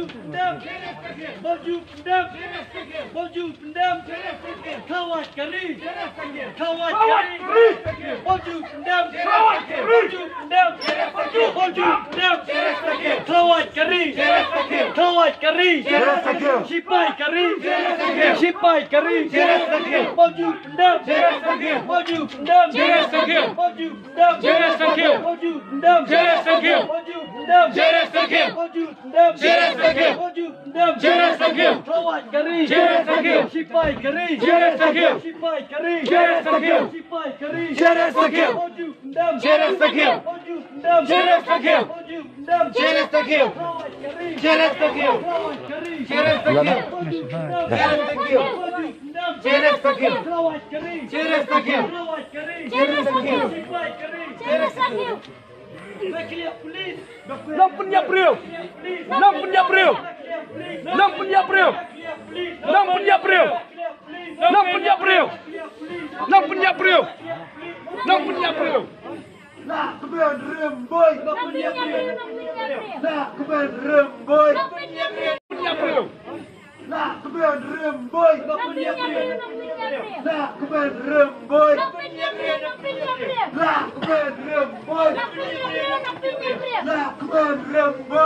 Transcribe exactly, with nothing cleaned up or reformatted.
Pyndem. Bonju pyndem. Bonju pyndem. Khawai ka ri. Khawai ka ri. Bonju pyndem. Bonju pyndem. Bonju pyndem. Khawai ka ri. Khawai ka ri. Shipai ka ri. Shipai ka ri. Bonju pyndem. Bonju pyndem. Bonju pyndem. Bonju pyndem. Bonju pyndem. Bonju pyndem. Bonju pyndem. Khawai ka ri. Shipai ka ri. Shipai ka ri. Shipai ka ri. Bonju pyndem. Bonju pyndem. Bonju pyndem. Khawai ka ri. Khawai ka ri. Bonju pyndem. Bonju pyndem. Khawai ka ri. Khawai ka ri. Shipai ka ri. Nang pynïap briew. Nang pynïap briew. Nang pynïap briew. Nang pynïap briew. Nang pynïap briew. Nang pynïap briew. Nang pynïap briew. Lah kmen rem boi. Nang pynïap briew. Nang pynïap briew. Lah kmen rem boi. Nang pynïap briew. Nang pynïap briew. Lah kmen rem boi. Nang pynïap briew. Nang pynïap briew. Lah kmen rem boi. Nang pynïap briew. Nang pynïap briew. Lah kmen rem boi. Nang pynïap briew. Nang pynïap briew. Lah kmen rem boi.